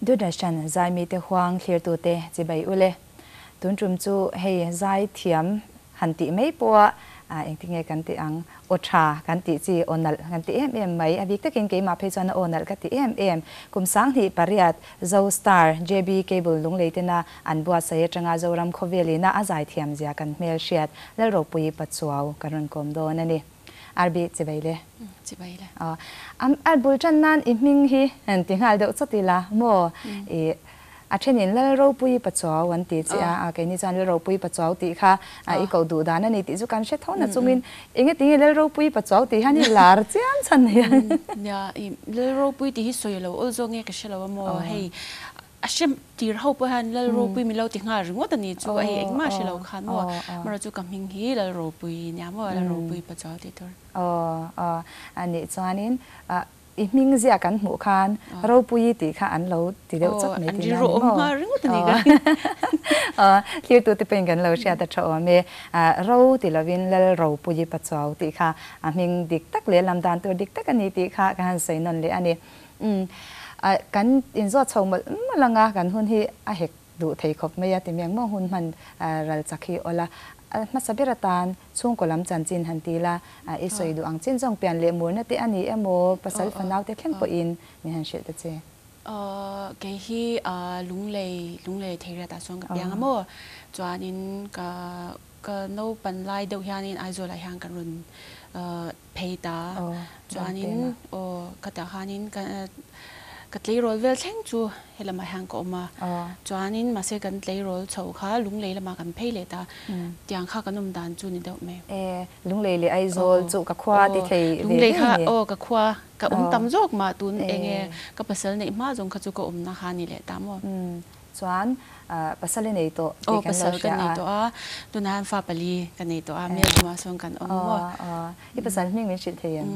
Doordarshan zaimite huang thlirtute chibai ule. Tun tum chu hei zai thiam han tih mai pawha engtinge kan tih ang aw tha kan tih chi aw nalh kan ti em em mai. A bik takin keimah phei chuan a aw nalh ka ti em em. Kum 2008 Zo Star JB Cable Lunglei tena an buatsaih atanga Zoram khawvelina a zai thiam zia kan hmel hriat Lalropuii Pachuau kan rawn kawm dawn a ni. RB chibai le. Chibai le. A bul tan nan i hming hi han ti nghal deuh chawt ila maw i a thenin Lalropuii Pachuau an ti che a, keini chuan Lalropuii Pachuau tih kha i koh duh dan a ni tih chu kan hre tho na chungin enge tinge Lalropuii Pachuau tih hian i lar chiam chhan hian. Nia, i Lalropuii tih hi sawi lo awl zawk nge ka hre lo a maw hei A hre tir ho pawh hian Lal Ropui min lo ti nghal ringawt a ni chu a hei engmah hre lo khan maw amarawh chu ka hming hi Lal Ropui nia maw Lal Ropui Pachuau tih tur. Aw aw a nih chuanin i hming zia kan hmuh khan Ropui tih kha an lo ti deuh chawt mai tihna a ni maw? An rilru awm nghal ringawt a ni ka ring. Aw thlirtute pawhin kan lo hriat a tha awm e. Ro ti lovin Lal Ropui Pachuau tih kha a hming dik tak leh lam dan tur dik tak a ni tih kha ka han sawi nawn leh a ni. Umm kan inzawt chho mawlh mawlh anga kan hun hi a hek duh thei khawp mai a ti miang maw hun hman ral chak hi awla hmasa ber atan chhungkaw lam chanchin han ti la i sawi duh ang chin zawng pian leh murna te a ni emaw pasal fanau te thleng pawhin min han hrilh ta che. Kei hi lunglei lunglei Theiriatah chuan ka piang a maw chuanin ka ka naupan lai deuh hianin Aizawlah hian kan rawn phei ta. Chuanin aw ka tah khanin ka ka tleirawl vel thleng chu helamah hian ka awm a. Chuanin mahse kan tleirawl chho kha Lunglei lamah kan phei leh ta. Tiang kha kan awm dan chu ni deuh mai. E, Lunglei leh Aizawl chu ka khua ti thei ve Lunglei kha aw ka khua ka awm tam zawk mah tun enge ka pasal neih hma zawng kha chu ka awmna kha ni leh ta maw. Chuan pasal i nei tawh tih kan lo hria a. Aw pasal ka nei tawh a, tunah hian fa pali ka nei tawh a, Mel chungah sawn kan awm maw. Aw, i pasal hming min hrilh thei em?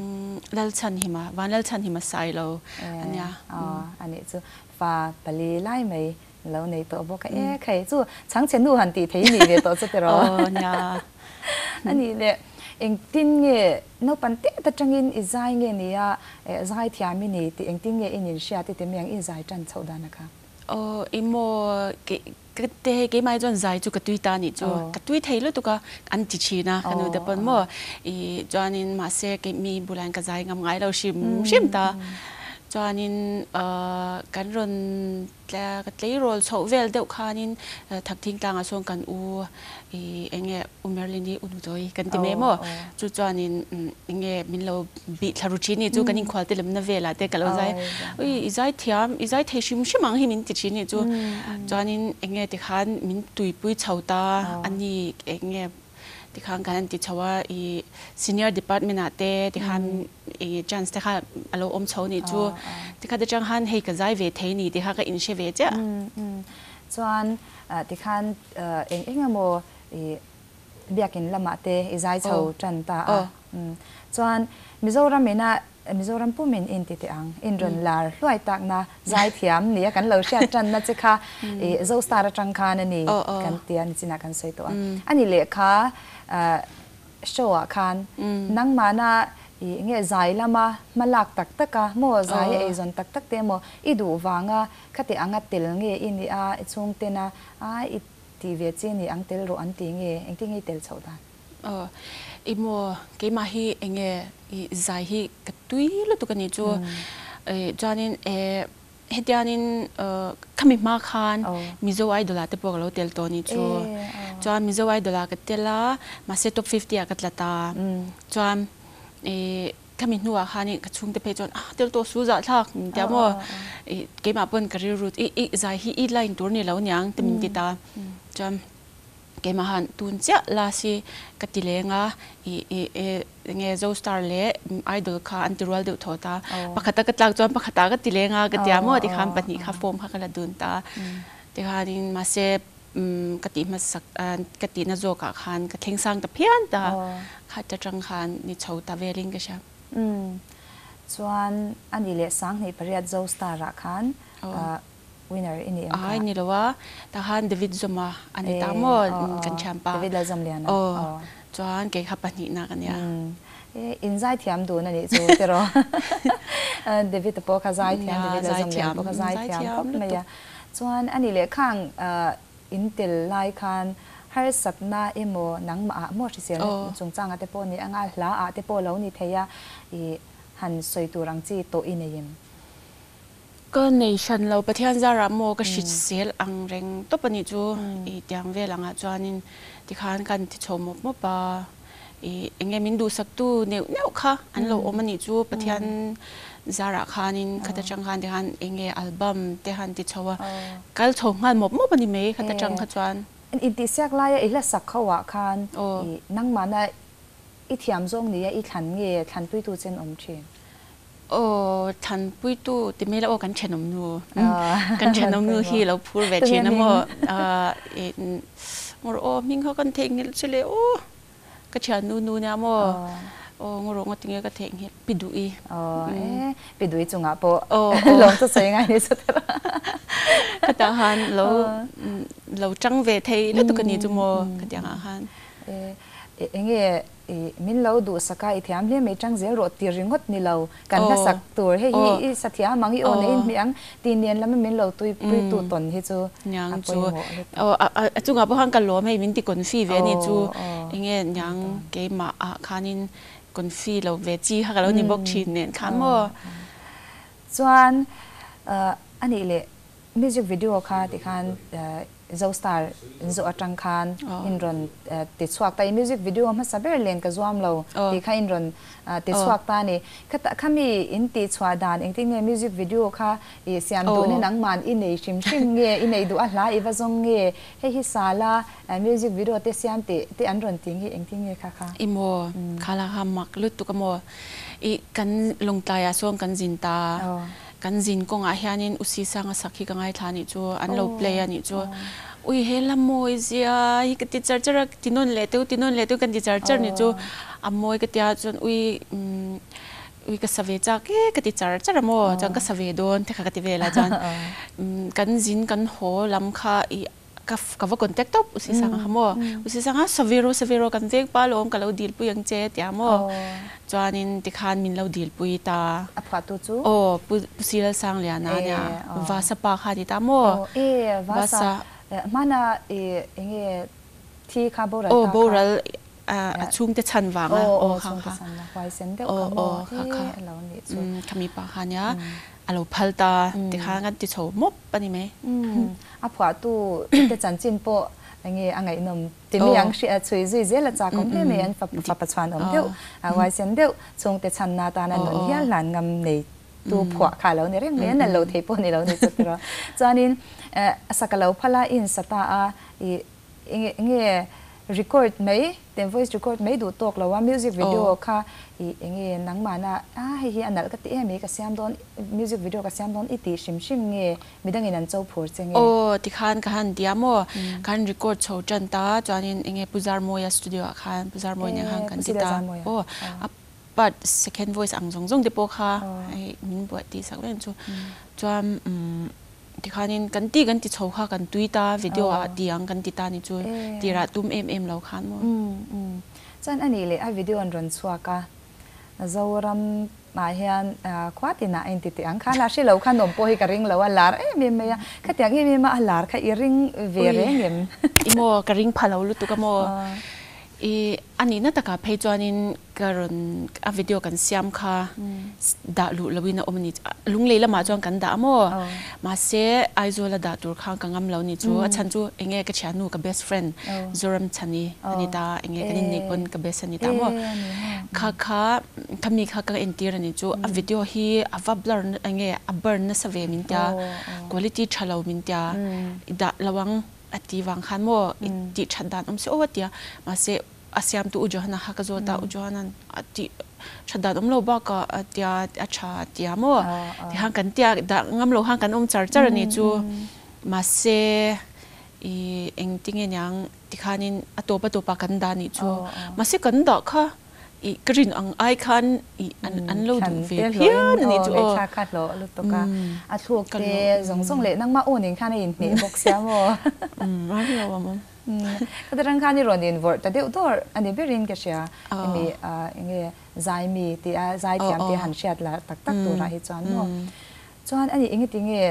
Lalchhanhima, Van Lalchhanhima Sailo a nia. Aw, a nih chu fa pali lai mai lo nei tawh bawk a, e khai chu chhangchhe nu han tih thei i nih ve tawh chu tiraw? Aw nia. A nih le, engtin nge naupang tet atangin i zai nge nia, zai thiam i ni tih engtin nge i nin hriat i ti mai ang i zai tan chhoh dan a kha? Aw i maw ke ka te hei keimah hi chuan zai chu ka tui ta anih chu ka tui thei lutuk a an ti thin a ka nu te pawn maw i chuanin mahse kei mi bulah hian ka zai ngam ngai lo hrim hrim ta chuanin ahh kan rawn ka tleirawl chhoh vel deuh khanin Thakthing tlangah sawn kan u i eng nge U Merlin hi u Nutawi kan ti mai maw chu chuanin eng nge min lo bih thla ru thin ni chu kan inkhual te lemna velah te ka lo zai ui i zai thiam i zai thei hrim hrim ang hi min ti thin ni chu chuanin eng nge tikhan min tuipui chho ta a ni eng nge tikhan kan han ti chho a i senior department ah te tikhan i chance te kha a lo awm chho ni chu tikhan atang khan hei ka zai ve thei ni tih kha ka inhre ve chiah. Chuan tikhan eng eng emaw i biakin lamah te i zai chho tan ta a. Chuan Mizoram ina Mizoram pumin in ti teh ang, in rawn lar hluai takna zai thiam nia kan lo hriat tanna che kha i Zostar atang khan a ni kan tia nichinah kan sawi tawh a. A ni lehkha show ah khan nangmahna i nge zai lama hma lak tak tak a maw zai a eizawn tak tak te emaw i duh vanga khati anga tel nge i nih a i chhungtena a i Ti ve chi ni ang tel rawh an ti nge? Engtin nge i tel chhoh dan? Aw, i maw keimah hi enge i zai hi ka tui lutuk a ni chu. Chuanin e hetianin khami hma khan Mizo Idol ah te pawh ka lo tel tawh a ni chu. Chuan Mizo Idol ah ka tel a, mahse top 50 ah ka tla ta. Chuan e Khami hnuah khan i ka chhungte phei chuan ah tel tawh su zah thlak min tia maw i keimah pawn ka rilru i i zai hi i line tur ni lo niang ti min ti ta chuan keimah han tun chiah last hi ka ti leng a i i e enge zo star leh idol kha an ti rual deuh thaw ta pakhata ka tlak chuan pakhata ka ti leng a ka tia maw tikhan pahnih kha form kha ka la dun ta tikhanin mahse Ka tih hmasak ka tihna zawkah khan ka thleng sang ta phian ta, khat atang khan ni chho ta velin ka hria. Umm chuan a ni leh 2008 Zo Star ah khan winner i ni em kha? Ai ni lo a, tah khan David Zawma a ni ta maw kan thianpa. David Lalzawmliana. Aw chuan kei kha pahnihna ka nia. In zaithiam dun a nih chu tiraw? David-a pawh kha zaithiam, David Lalzawmliana pawh kha zaithiam khawp mai a. Chuan a nih leh khang in tel lai khan harsatna emaw nangmah ah maw hriselna chungchangah te pawh ni anga hla ah te pawh lo ni thei a, i han sawi tur ang chi tawh i nei em? Ka nei hran lo, Pathian zarah maw ka hrisel ang reng tawp a nih chu i tiang vel angah chuanin tikhan kan ti chho mawp mawp a, i enge min duhsaktu neuh neuh kha an lo awm a nih chu Pathian zarah khanin khata tang khan tikhan enge album te han ti chho a, kal chho nghal mawp mawp a ni mai khata tang kha chuan. Intihsiak laia i hlasak ho ah khan i nangmahna i thiam zawng nia i thlan nge thlanpuitu chen awm thin? Aw thlanpuitu ti mai la aw kan thenawm nu kan thenawm nu hi lo phur ve thin a maw ngawrh aw hming kha kan theihnghilh che le aw ka thiannu nu nia maw aw ngawrh ngaw tinge ka theihnghilh pi duh i aw e pi duh i chungah pawh lawm chu sawi ngai ni chu tawh khatah khan lo lo tang ve thei lutuk a ni chu maw khatiang ah khan enge I min lo duhsak a, i thiam hle mai tang zel rawh ti ringawt ni lo, kan hlasak tur hei hi i sa thiam ang, i aw nei inhmeh ang tih nen lama min lo tuipuitu tawn hi chu a pawimawh lutuk. A chungah pawh khan ka lawm hei min ti confi ve a ni chu, enge niang keimah ah khanin confi lo ve chi kha ka lo ni bawk thin nen khan maw. Chuan a nih leh music video kha tikhan Zostar zawh atang khan in rawn ti chhuak ta i music video hmasa ber len ka zuam lo tih kha in rawn ti chhuak ta a ni. Khatah khami in tih chhuah dan engtin nge music video kha i siam duhna nangman i nei hrim hrim nge i nei duh a hla i va zawng nge hei hi sala music video te siam tih te an rawn ti nge engtin nge kha kha. I maw kha la kha mak lutuk a maw i kan lawngtlaiah sawn kan zin ta. Kan zin kawngah hianin U Sisanga sak hi ka ngaithla a nih chu, an lo play a nih chu. Ui he la mawi zia hi ka ti char char a, ti nawn leh teuh ti nawn leh teuh kan ti char char nih chu. A mawi ka tia chuan ui ui ka sa ve chak e ka ti char char a maw, chuan ka sa ve dawn te kha ka ti vel a chuan kan zin kan haw lam kha i ka ka va contact tawp U Sisanga kha maw U Sisanga Saviro Saviro kan veng pa lawm ka lo dil pui ang che tia maw chuanin tikhan min lo dil pui ta a phuahtu chu aw Pu Pu Silalsangliana ania Vasa pa kha a ni ta maw aw e Vasa hmana i enge thi kha boral ta kha aw boral a chhungte chhan vanga aw kha kha huaisen deuh kha maw kha kha a lo nih chu khami pa kha ania a lo phal ta tikhan kan ti chho mawp a ni mai. A phuahtu te chanchin pawh enge a ngaihnawm ti mai ang hria chhui zui zel a chak awm hle mai an fapa chhuan awm deuh a huaisen deuh chhungte chhanna atana nun hial hlan ngam nei tu phuah kha a lo ni reng mai a nalh lo thei pawh ni lo ni chu tiraw chuanin a sak a lo phal a i insa ta a i Enge enge record mai te voice record mai duh tawk lo a music video kha i enge nangmahna a hei hi a nalh ka ti em i ka siam dawn music video ka siam dawn i tih hrim hrim nge midangin an cho phur che nge. Aw tikhan ka han tia maw ka han record chho tan ta chuanin enge Pu Zarmawia studio ah khan Pu Zarmawia nen khan kan ti ta aw a part second voice ang zawng zawng te pawh kha hei min buai tih sak vek chu chuan umm Tikhanin kan ti kan ti chho kha kan tui ta video ah ti ang kan ti ta ni chu tirah tum em em lo khan maw. Chuan a nih leh a video an rawn chhuak a, Zoram ah hian khua tinah a inti teh ang khan a hre lo khan awm pawh hi ka ring lo a lar em em mai a, khatiang em em a a lar kha i ring ve reng em? I maw ka ring pha lo lutuk a maw? I a nihna takah phei chuanin ka rawn a video kan siam kha dah luh loin a awm a ni. Lunglei lamah chuan kan dah a maw? Mahse Aizawl a dah tur khan ka ngam lo ni chu. A chhan chu enge ka thiannu ka best friend Zoramchhani a ni ta enge kan inneih pawn ka best a ni ta maw? Kha kha khami kha ka entir a ni chu. A video hi a va blur enge a burn nasa ve min tia quality tha lo min tia i dah lo ang. A ti vang khan maw i tih that dan awm si aw a ti a, mahse a siamtu U Johana kha ka zawt a, U Johana'n a tih that dan awm lo bakah a tia a tha a tia maw tikhan kan tia dah ngam lo khan kan awm char char a ni chu, mahse i engtinge niang tikhanin a tawp a tawpah kan dah nih chu, mahse kan dah kha I ka rin ang ai khan i an lo duh ve phian a nih chu aw. Ngaihthlak kha hlawh lutuk a, a thluk te zawng zawng leh nangmah aw nen khan a inhmeh bawk sia maw? Umm a hlauhawm awm. Ka ti rang khan i rawn invawrh ta deuh dawrh a ni berin ka hria. Hemi eng nge zaimi tia zaithiam tia han hriat lar tak tak turah hi chuan maw. Chuan ani engatinge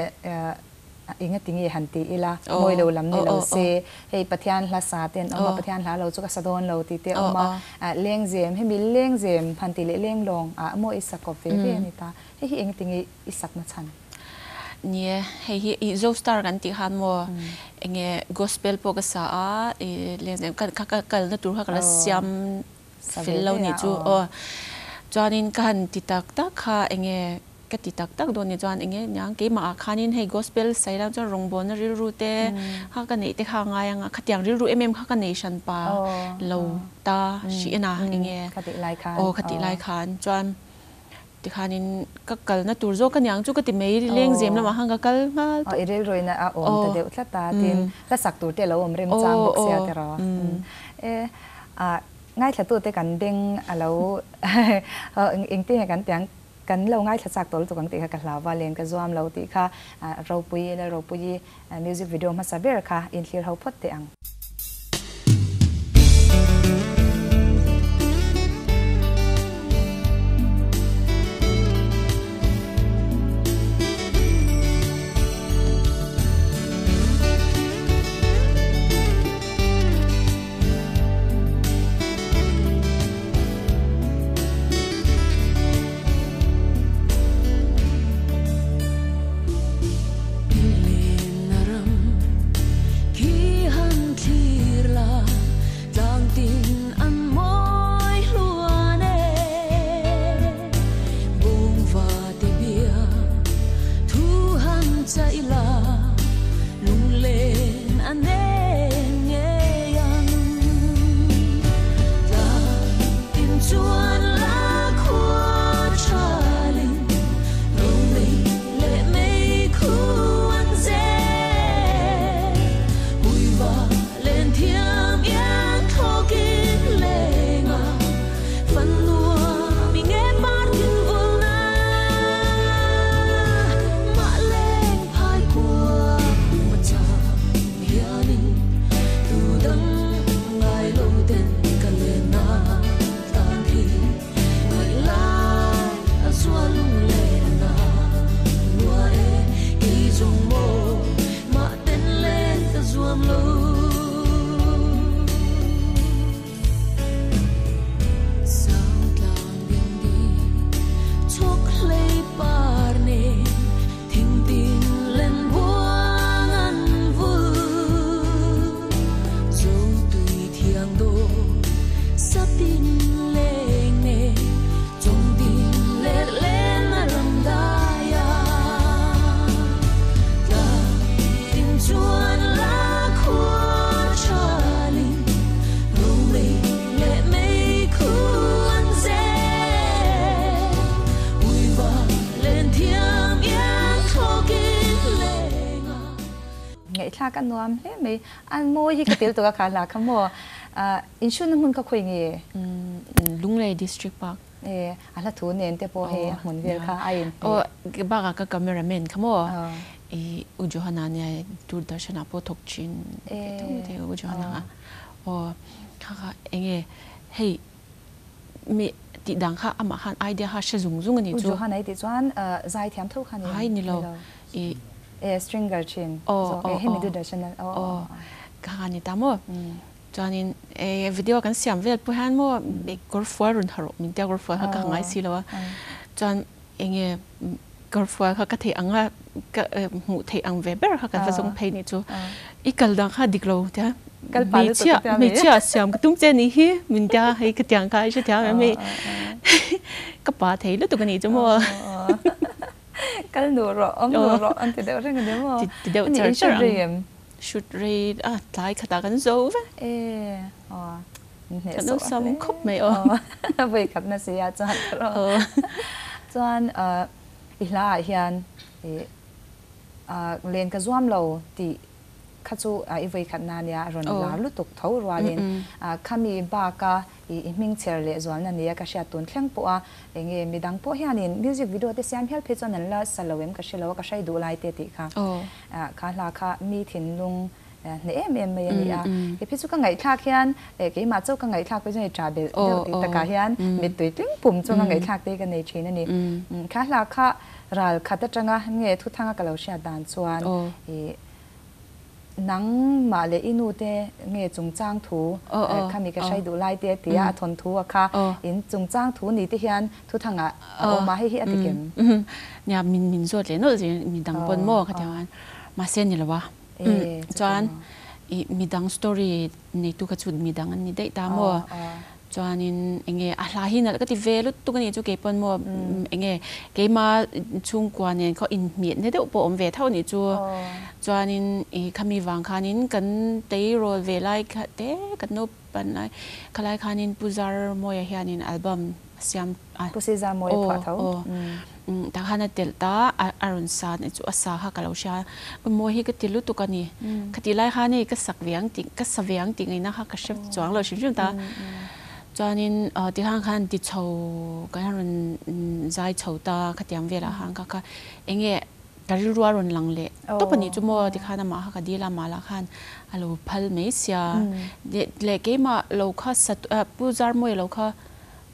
engatinge han ti ila, mawi lo lam ni lo se, hei Pathian hla sa te an awm a, Pathian hla lo chu ka sa dawn lo tih te a awm a, lengzem, hemi lengzem han tih leh lenglawng ah maw i sa kawp ve ve a ni ta, hei hi engatinge i sakna chhan? Nie, hei hi i Zostar kan tih khan maw enge gospel pawh ka sa a, i lengzem ka ka kalna tur kha ka la siam fel lo nih chu aw. Chuanin ka han ti tak tak kha enge ka ti tak tak dawn nih chuan enge niang keimah ah khanin hei gospel sawi lang chuan rawngbawlna rilru te kha ka neih te kha a ngai anga khatiang rilru em em kha ka nei hran pa lo ta hrih a na enge aw khatih lai khan chuan Tikhanin ka kalna tur zawk a niang chu ka ti mai, lengzem lamah khan ka kal nghal tawh. Aw, i rilruina a awm ta deuh tlat a, tin hlasak tur te a lo awm remchang bawk sia tiraw. E, ah, ngaithlatute kan beng a lo engtin nge kan tiang, kan lo ngaithla chak tawh lutuk ang tih kha ka hlau va, len ka zuam lo tih kha Ropui, Lalropuii music video hmasa ber kha inthlir ho phawt teh ang. Ngaihthlak a nuam hle mai. A mawi hi ka tel tuk a kha hla kha maw. In hriatna hmun kha khawi nge? Lunglei District Park. E, a hla thu nen te pawh hei a hmun vel kha a in. Aw, bakah ka camera man kha maw? I U Johana nia Doordarshan ah pawh thawk thin e U Johana kha. Aw, kha kha enge hei mi tih dan kha amah khan idea kha hre zung zung a ni chu. U Johana i tih chuan zaithiam tho kha ni em? Ai ni lo. I e stringer thin zawk e hemi Doordarshan ah aw kha kha ni ta maw? Chuanin e video kan siam vel pawh hian maw kawr fual rawn ha rawh min tia kawr fual kha ka ha ngai si lo a. Chuan enge kawr fual kha ka theih ang a ka hmuh theih ang ve ber kha kan va zawng phei nih chu. I kal dan kha dik lo tia hmeichhia hmeichhia siam ka tum che nih hi min tia hei ka tiang kha i hrethiam em hei ka pa thei lutuk a nih chu maw. Kal nuh rawh awm nuh rawh an ti deuh reng a ni maw. Ti deuh char char ang. Shoot rei a tlai khatah kan zo vek. E aw hneh sawh a hle khawp mai aw. Vawi khat na si a chuan ka rawh. Chuan i hla ah hian i len ka zuam lo tih kha chu i vawi khat na nia rawn lar lutuk tho rualin khami baka i hming chher leh zualna nia ka hriat tun thleng pawh a enge midang pawh hianin music video te siam hial phei chuan an la sa lo em ka hre lo a ka hrai duh lai te tih kha. Kha hla kha mi thinlung hneh em em mai a ni a. He phi chu ka ngaihthlak hian keimah chauh ka ngaihthlak pawh chuan i ṭah belh deuh tih takah hian mittui tling pum chunga ngaihthlak te hi ka nei ṭhin a ni. Kha hla kha ral khat aṭanga nge thuthanga ka lo hriat dan chuan i Nangmah leh i nu te nge chungchang thu khami ka hrai duh lai te a ti a, a thawn thu a kha in chungchang thu ni te hian thuthangah a awm a, hei hi a ti kem. Nia, min min zawt leh nawlh zel midang pawn maw ka ti ang a, mahse ni lo a, chuan i midang story neitu kha chu midang an ni daih ta maw. Chuanin enge a hla hi nalh ka ti ve lutuk a nih chu kei pawn maw enge keima chhungkua nen khaw inhmiahna deuh pawh awm ve tho a nih chu. Chuanin i khami vang khanin kan tleirawl ve lai kha te kan naupan lai khalai khanin Pu Zarmawia hianin album a siam a. Pu Si Zarmawia phuah tho. Tah khan a telh ta a a rawn sa nih chu a sa kha ka lo hria a, mawi hi ka ti lutuk a ni. Khatih lai khan hei ka sak ve ang tih ka sa ve ang tih ngaihna kha ka hre chuang lo hrim hrim ta. Chuanin tikhan khan ti chho kan rawn zai chho ta khatiang velah khan ka kha eng nge ka rilru a rawn lang leh tawp a nih chu maw tikhan amah kha ka dil a amah lah khan a lo phal mai sia. Leh keimah lo kha sa Pu Zarmawia lo kha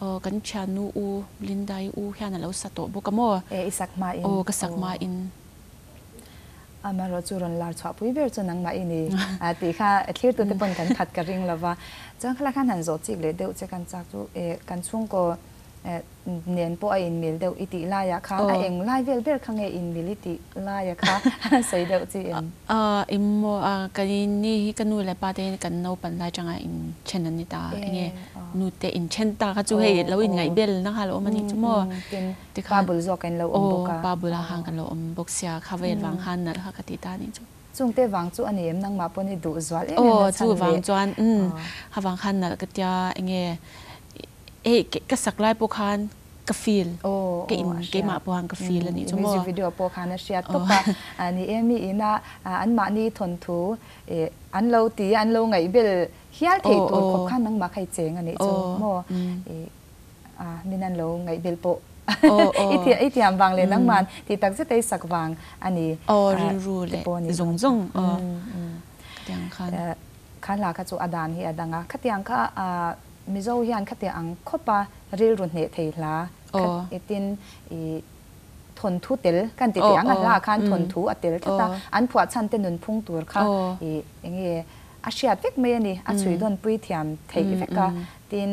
Aw kan thiannu u Lindai u hian a lo sa tawh bawk a maw? E i sak hma in. Aw ka sak hma in. Amaherawh chu rawn lar chhuah pui ber chu nangmah i ni tih kha thlirtute pawn kan khat ka ring lo va. Chuan khalai khan han zawh chik leh deuh che kan chak chu e kan chhungkaw nen pawh a inmil deuh i tih laiah khan a eng lai vel ber kha nge inmil i tih laia kha sawi deuh chi em? Emaw ka ni hi ka nu leh pa te hi kan naupan lai tanga inthen an ni ta enge nu te inthen ta kha chu hei lo inngaih bel na kha lo awm a nih chu maw tin pa bul zawk in lo awm bawk a pa bulah khan kan lo awm bawk sia kha vel vang khan nalh kha ka ti ta a nih chu chung te vang chu a ni em nangmah pawn i duh zual em em na chhan chu vang chuan kha vang khan nalh ka tia enge hei ka sak lai pawh khan ka feel ka in keimah pawh khan ka feel a nih chu maw. Music video pawh khan a hriat tawp a ni e mi ina anmahni thawnthu an lo ti a an lo ngaihbel hial theih tur khawp khan nangmah kha i cheng a nih chu maw min an lo ngaihbel pawh i thiam vang leh nangman tih tak zet a i sak vang a ni rilru leh zawng zawng khatiang khan kha hla kha chu a dan hi a dang a khatiang kha Mizo hian khatiang ang khawp a rilru hneh thei hla khat tin i thawnthu tel kan ti teh ang a hla khan thawnthu a tel tlat a, an phuah chhan te nunphung tur kha i enge a hriat vek mai a ni, a chhui dawn pui thiam theih vek a, tin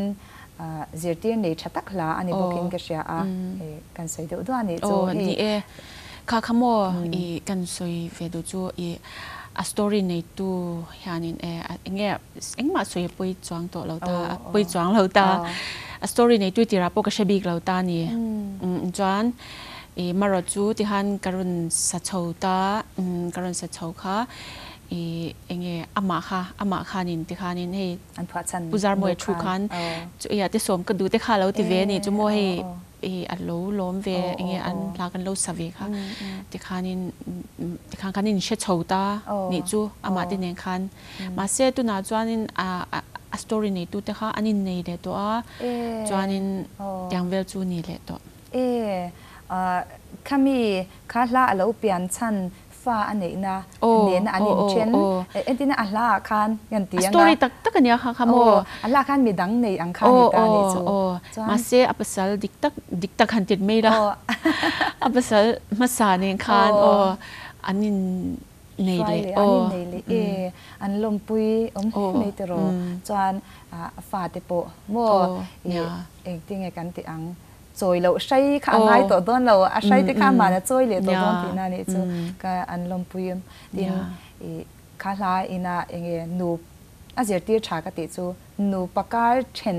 zirtir nei tha tak hla a ni bawkin ka hria a, kan sawi deuh duah a nih chu hei. Ni e, kha kha maw i kan sawi ve duh chu i a story neitu hianin e enge Engmah sawi a pawi chuang tawh lo ta, a pawi chuang lo ta. A story nei tui tirah pawh ka hre bik lo ta a ni. Chuan i marawh chu tikhan ka rawn sa chho ta, ka rawn sa chho kha i enge amah kha, amah khanin tikhanin hei Pu Zarmawia thu khan chu i ah te sawm ka duh te kha a lo ti ve a ni chu maw hei i a lo lawm ve enge an hla kan lo sa ve kha tikhanin tikhan kan inhre chho ta nih chu amah te nen khan. Mahse tunah chuanin a story neitu te kha an innei leh tawh a, chuanin tiang vel chu ni leh tawh. E, khami kha hla a lo pian chhan fa a neihna nena an inthen, entirna a hla ah khan kan ti ang a. A story tak tak a nia kha kha maw? A hla ah khan midang nei ang kha a ni ta a nih chu. Chuan. Mahse a pasal dik tak, dik tak han tit mai la. A pasal hmasa nen khan aw an in nei leh aw. An innei leh e, an lawmpui awm hle mai tiraw. Chuan a fate pawh maw i engtinge kan tih ang chawi loh hrai kha a ngai tawh dawn lo, a hrai te kha aman a chawi leh tawh dawn tihna a nih chu ka an lawmpui awm. Tin i kha hla ina enge nu a zirtir tha ka tih chu nupa kar then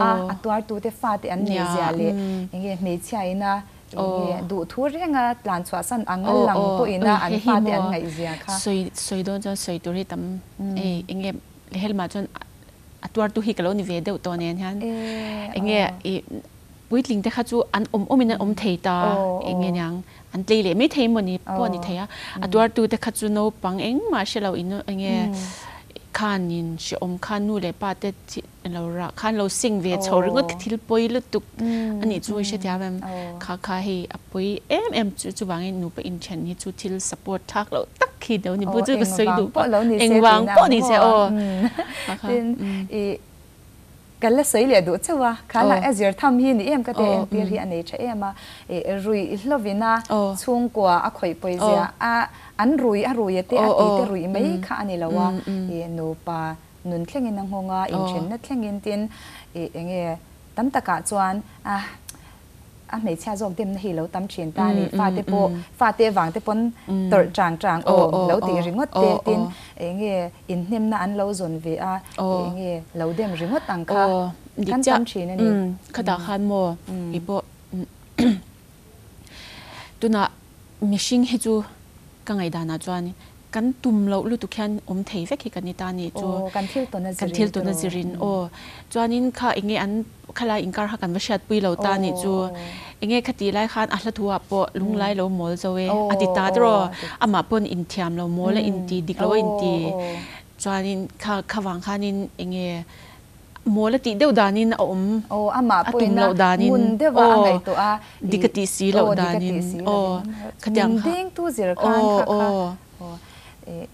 a a tuartute fate an neih zia leh enge hmeichhia ina Enge duh thu renga tlan chhuah san ang a lang pawhin a an fate an ngaihzia kha. Sawi sawi dawn chuan sawi tur hi tam hei enge helmah chuan a tuartu hi ka lo ni ve deuh tawh nen hian enge i puitling te kha chu an awm awmin an awm thei ta enge niang an tlei leh mai thei mawni pawh a ni thei a a tuartu te kha chu naupang engmah hre lo in enge khanin hrehawm khan nu leh pa te Lo rah khan lo sing ve chho ringawt ka thil pawi lutuk a nih chu i hrethiam em? Kha kha hei a pawi em em chu chuvangin nupa inthen hi chu thil support thlak loh tak khi deuh ni bu chu ka sawi duh pawh engvang pawh ni se aw tin i ka la sawi leh duh chauh a kha la a zir tham hi ni em ka te entir hi a nei tha em a i rui hlovin a chhungkua a khawih pawi zia a an rui a rui a te a ti te rui mai kha a ni lo a i nupa nun thlengin a nghawng a inthenna thlengin tin i enge tam takah chuan a A hmeichhia zawk demna hi lo tam thin ta a ni. Fate pawh, fate vang te pawn tawrh chang chang awm lo tih ringawt te tin eng nge inhnemna an lo zawn ve a, eng nge lo dem ringawt ang kha kan tam thin a ni. Khatah khan maw kei pawh tunah mihring hi chu ka ngaihdanah chuan Kan tum loh lutuk hian awm thei vek hi kan ni ta ni chu. Aw, kan thil tawn a zirin. Kan thil tawn a zirin aw. Chuanin kha enge an khalai inkar kha kan va hriatpui lo ta ni chu. Enge kha tih lai khan a hla thu ah pawh lunglai lo mawl zo e a ti ta tawh. Amah pawn inthiam lo mawl a inti, dik lo a inti. Chuanin kha kha vang khanin enge Mawl a tih deuh danin a awm. Aw, amah pawhin a ngun deuh a a ngaihtuah a. Dik a tih si loh danin. Aw, khatiang kha. Min dengtu zir khan kha kha. Aw,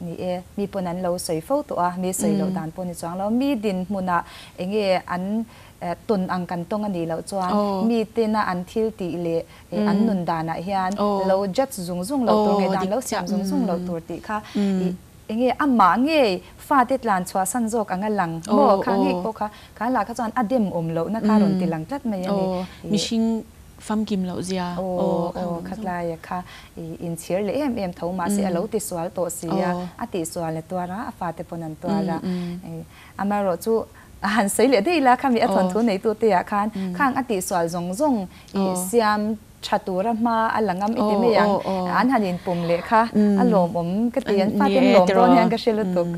ni e, mi pawn an lo sawi fo tawh a, mi sawi loh dan pawh ni chuang lo. Mi dinhmunah eng nge an tawn ang kan tawng a nih loh chuan mi tena an thil tih leh an nun danah hian lo judge zung zung loh tur, ngaihdan lo siam zung zung loh tur tih kha Enge amah ngei fate tlan chhuah san zawk anga lang maw kha ngei pawh kha kha lah kha chuan a dem awm lohna kha rawn ti lang tlat mai a ni. Mihring famkim loh zia aw aw kha tlaia kha i inchhir leh em em tho mahse a lo ti sual tawh si a, a tih sual a tuar a, a fate pawn an tuar a. Amaherawh chu a han sawi leh daih ila khami a thawnthu neitute ah khan khang a tih sual zawng zawng i siam Tha tura hma a la ngam i ti mai ang. An han inpum leh kha a lawmawm ka ti. An fate an lawm dawn hian ka hre lutuk.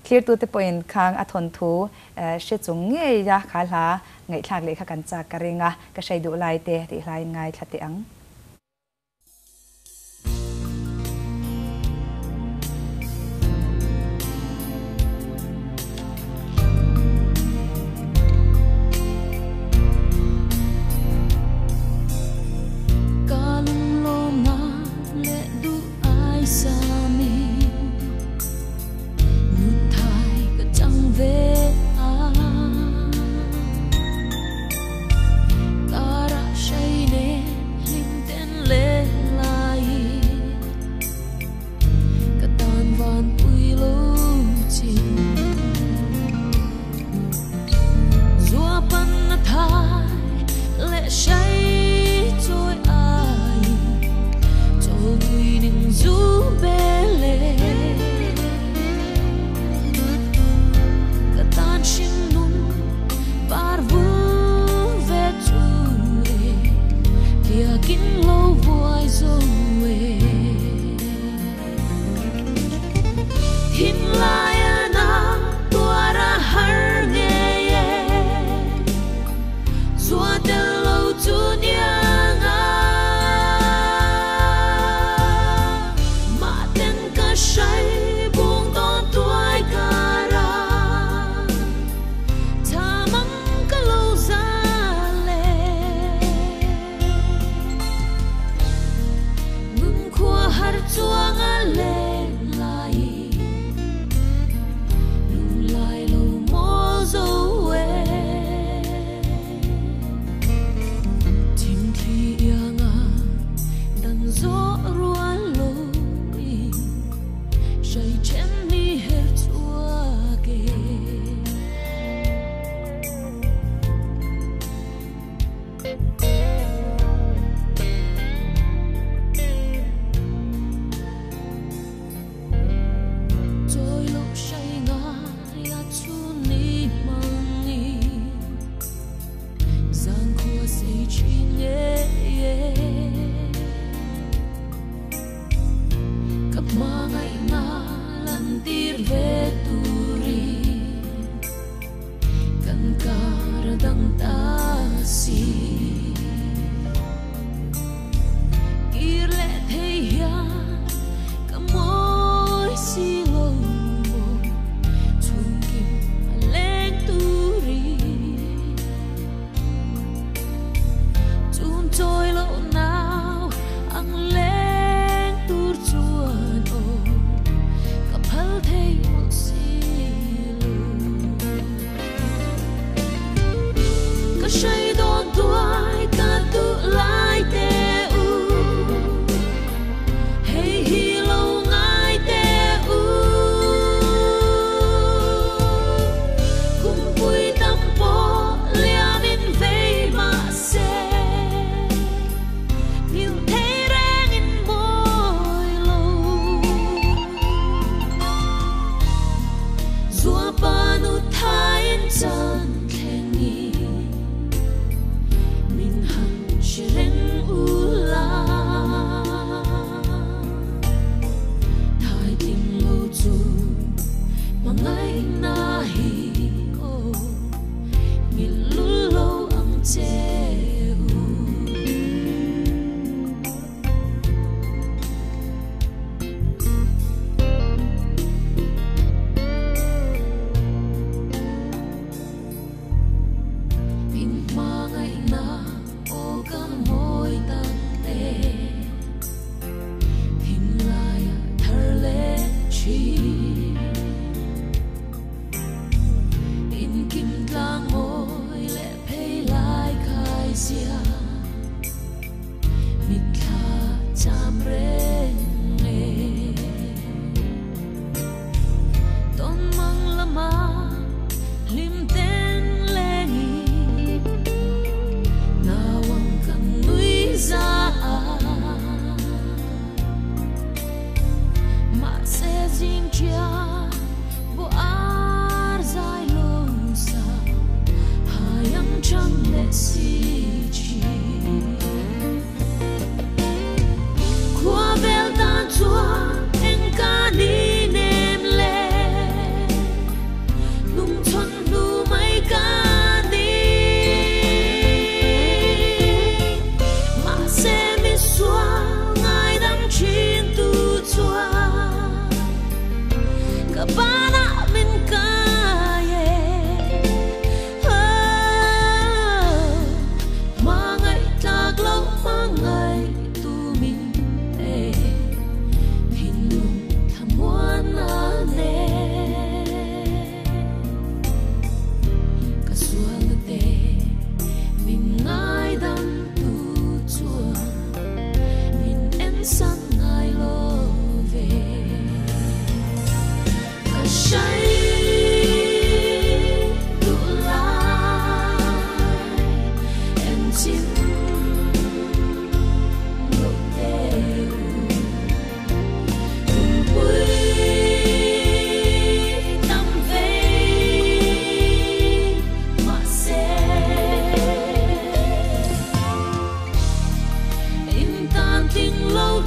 Thlirtute pawhin khang a thawnthu hre chung ngei a kha hla ngaihthlak leh kha kan chak ka ring a, ka hrai duh lai te tih hlain ngaithla teh ang.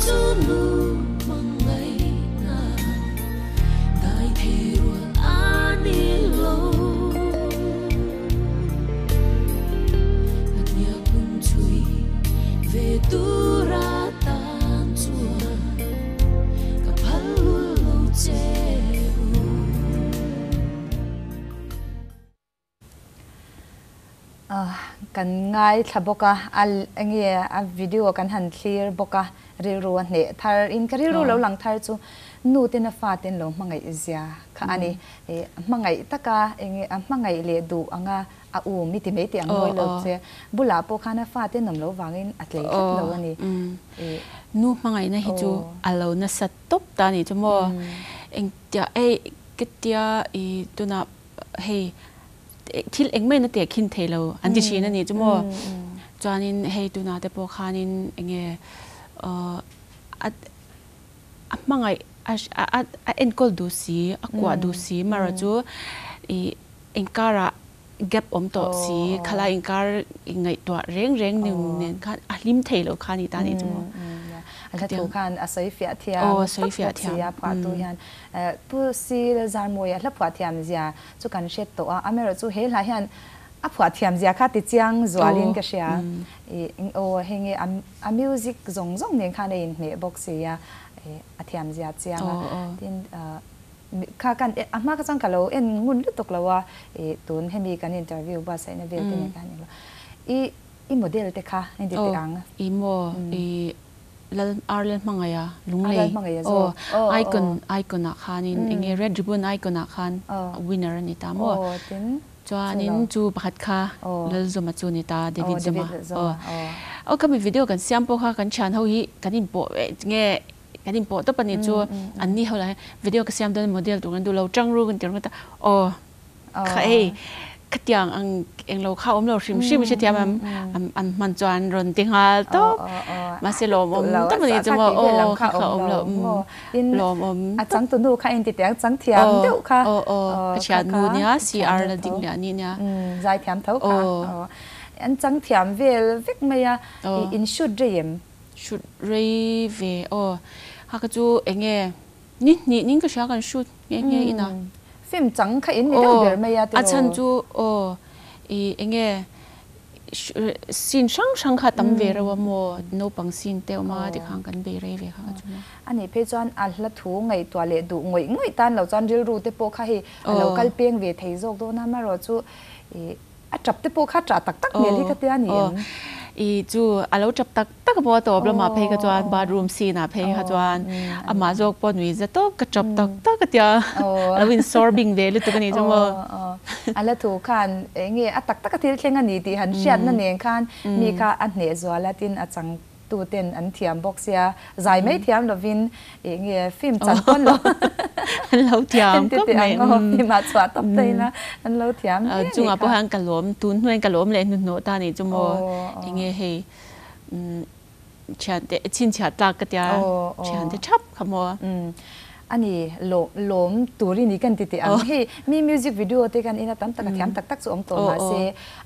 chu nu hmangaihna dai thei rual a ni lo. Ka hniak hnung chhui ve tura tan chuan ka phal lul lo che u. Kan ngaithla bawk a, a enge a video kan han thlir bawk a, rilru a hneh thar in ka rilru lo lang thar chu nu ten a fa ten lo hmangaih zia kha a ni. Hmangaih taka enge a hmangaih leh duh anga a um i ti mai teh ang mawi lo che. Bulah pawh khan a fa te nawm loh vangin a tlei tlat lo a ni. Nu hmangaihna hi chu a lo nasa tawp ta a nih chu maw. Engtia ei ka tia i tunah hei thil engmah in a tehkhin thei lo an ti thin a nih chu maw. Chuanin hei tunah te pawh khanin enge a a hmangaih a a enkawl duh si a kuah duh si mara chu ih engkarah gap awm tawh si khalai inkar ngaihtuah reng reng nen khan a hlim thei lo kha a ni ta a nih chu maw. A hla thu khan a sawi fiah thiam tak bawk si a phuahtu hian Pu Si Lalzarmawia hla phuah thiam zia chu kan hre tawh a, amaherawhchu he hla hian a phuah thiam zia kha ti chiang zualin ka hria. Aw hei nge a music zawng zawng nen khan a inhmeh bawk si a, a thiam zia chiang a. Tin, kha kan a hma kha chuan ka lo en ngun lutuk lo a, tun hemi kan interview buatsaihna vel te nen khan englo. I i model te kha engti teh ang? I maw i Lal Ar Lal Hmangaih a Lunglei aw icon icon ah khanin enge Red Ribbon icon ah khan winner a ni ta maw chuanin chu pakhat kha Lal Zuma chu ni ta David Zuma aw aw khami video kan siam pawh kha kan thian ho hi kan inpawh nge kan inpawh tawp a ni chu an ni ho lah hian video ka siam dawn model tur kan duh lo tang ru kan ti ringawt a aw Kha hei khatiang ang englo kha awm lo hrim hrim i hrethiam em an hman chuan rawn ti nghal tawp mahse lawmawm tak a ni chu maw aw kha kha awm lo lawmawm a changtunu kha inti teh ang changthiam deuh kha aw aw ka thiannu nia CR la ding leh a ni nia zaithiam tho kha an changthiam vel vek mai a in shoot rei em shoot rei ve aw kha kha chu enge Ni hnih ning ka hria kan shoot nghe nghe in a. Film chang kha in ni deuh ber mai a tiraw? A chhan chu aw i enge scene hrang hrang kha tam ve reuh a maw naupang scene te awm a tikhan kan bei rei ve kha ka chu maw. A nih phei chuan a hla thu ngaihtuah leh duh ngawih ngawih tan lo chuan rilru te pawh kha hei a lo kal peng ve thei zawk dawn a amaherawh chu i A tap te pawh kha tah tak tak hmel hi ka tia ni em? I chu a lo tap tak tak a pawh a tawp lamah phei kha chuan bathroom scene ah phei kha chuan amah zawk pawh nui za tawp ka tap tak tak a tia a lo insawr bing ve lutuk a nih chu maw. A la thu khan eng nge a tak tak a thil thleng a ni tih han hriatna nen khan mi kha a hneh zual a tin a chang Tu ten an thiam bawk sia, zai mai thiam lovin ih nge film chan pawn lo an lo thiam khawp mai. Ang aw film ah chhuah tawp ta ila an lo thiam hle nih kha. Chungah pawh hian ka lawm, tun hnuaiin ka lawm leh hnuhnawh ta nih chu maw enge hei thiante chhinchhiah tlak ka tia thiante thap kha maw. A ni, lawm tur i ni kan ti teh ang. Hei mi music video te kan ina tam tak a thiam tak tak chu awm tawh mahse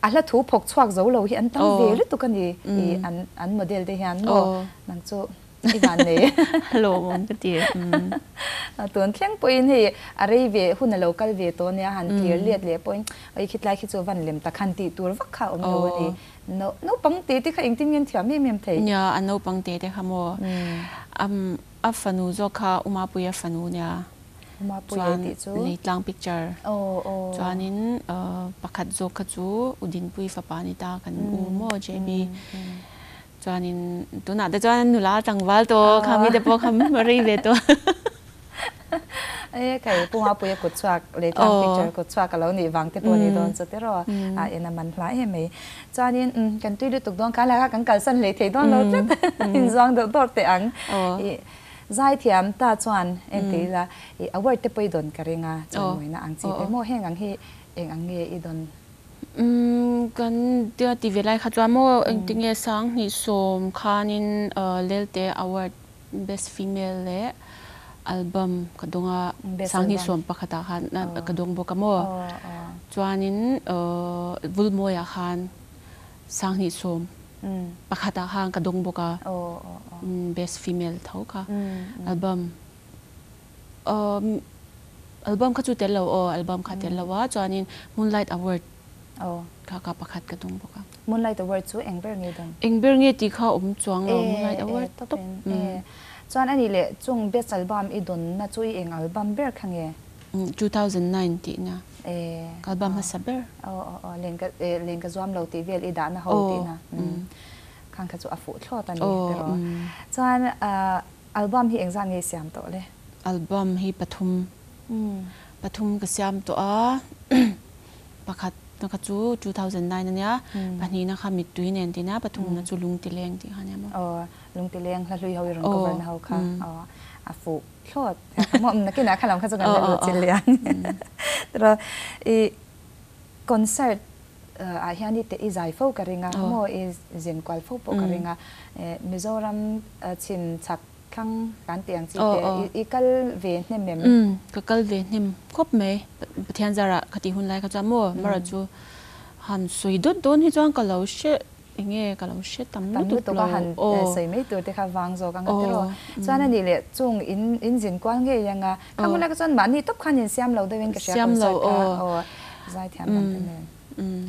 a hla thu phawk chhuak zo lo hi an tam ve lutuk a ni i an model te hian maw nang chu i van nei. Lawmawm ka ti. Tun thleng pawhin hei a rei ve hun a lo kal ve tawh ania han clear let leh pawhin oi khitlai khi chu van lem tak han tih tur vak kha a awm lo a ni. Naupang te te kha engtin nge an thiam em em thei? Nia, a naupang te te kha maw. A fanu zawk kha Umapuia fanu nia. Umapuia tih chu? Chuan Leitlang picture. Chuanin pakhat zawk kha chu Udinpui fapa ni ta kan u maw JB. Chuanin tunah te chuan nula tlangval tawh kha mite pawh kha rei ve tawh. E kai Pu Mapuia kut chhuak Leitlang picture kut chhuak a lo nih vang te pawh ni dawn chu tiraw a en a man hla em mai. Chuanin kan tui lutuk dawn kha laka kan kalsan hlei thei dawn lo tlat inzuang deuh dawr teh ang. I zaithiam ta chuan engti ila i award te pawh i dawn ka ring a chawimawi na ang chi te maw heng ang hi eng ang nge i dawn? Kan tia ti ve lai kha chuan maw engtinge 2010 khanin Lelte award Best Female leh Album ka dawng a, 2011 ah khan ka dawng bawk a maw. Chuanin Vulmawiah khan 2010. Pakhat ah khan ka dawng bawk a, best female tho kha album album kha chu tel lo aw album kha tel lo a chuanin moonlight award kha kha pakhat ka dawng bawk a. Moonlight award chu eng ber nge dawng? Eng ber nge tih kha awm chuang lo moonlight award tawp. Chuan anih leh chung best album i dawnna chu i eng album ber kha nge? 2009 tihna album hmasa ber. Aw aw aw len ka len ka zuam lo tih vel i dahna ho tihna khang kha chu a fuh thlawt a ni tiraw. Chuan album hi engzah nge i siam tawh le? Album hi pathum pathum ka siam tawh a pakhat na kha chu 2009 ania pahnihna kha mittui nen tihna pathumna chu lungtileng tih kha ania maw. Aw lungtileng hla hlui ho i rawn cover na ho kha aw a fuh thlawt. Mawm nakinah kha lam kha chu kan la lut chil leh ang. Tiraw i concert ah hian i i zai fo ka ring a, maw i zin kual fo pawh ka ring a. Mizoram chhim chhak thlang kan tih ang chi te i kal ve hnem em? Umm ka kal ve hnem khawp mai. Pathian zarah ka tih hun lai kha chuan maw mara chu han sawi dawt dawn hi chuan ka lo hre Enge ka lo hre tam lutuk lo. Tam lutuk a han sawi mai tur te kha vang zawk ang a tiraw. Chuan a nih leh chung in in zin kual ngei ang a. Kha hmun laka chuan mahni tawp khan in siam lo deuhin ka hria concert kha aw zaithiam dang te nen